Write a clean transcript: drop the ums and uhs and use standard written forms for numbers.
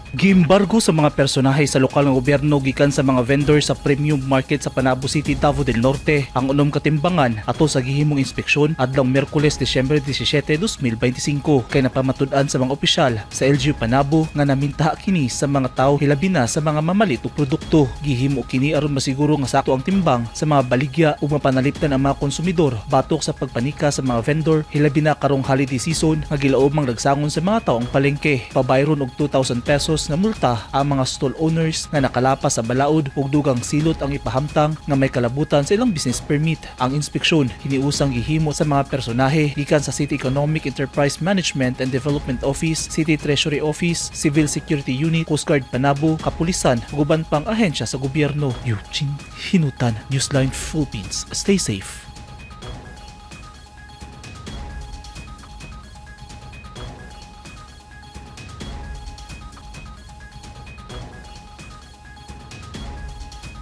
Giimbargo sa mga personahe sa lokal nga gobyerno gikan sa mga vendor sa premium market sa Panabo City, Davao del Norte ang 6 ka timbangan ato sa gihimong inspeksyon adlaw Miyerkules, Disyembre 17, 2025 kay napamatud-an sa mga opisyal sa LGU Panabo nga namintaha kini sa mga tawo, hilabi na sa mga mamalit og produkto. Gihimo kini aron masiguro nga sakto ang timbang sa mga baligya ug mapanalipdan ang mga konsumidor batok sa pagpanika sa mga vendor, hilabi na karong holiday season nga gilaom ang lagsangon sa mga tawo ang palengke. Pabayron og 2,000 pesos nga multa ang mga stall owners nga nakalapas sa balaod ug dugang silot ang ipahamtang nga may kalabutan sa ilang business permit. Ang inspeksyon hiniusang gihimo sa mga personahe gikan sa City Economic Enterprise Management and Development Office, City Treasury Office, Civil Security Unit, Coast Guard Panabo, Kapulisan ug uban pang ahensya sa gobyerno. Eugene Hinutan, Newsline Philippines. Stay safe.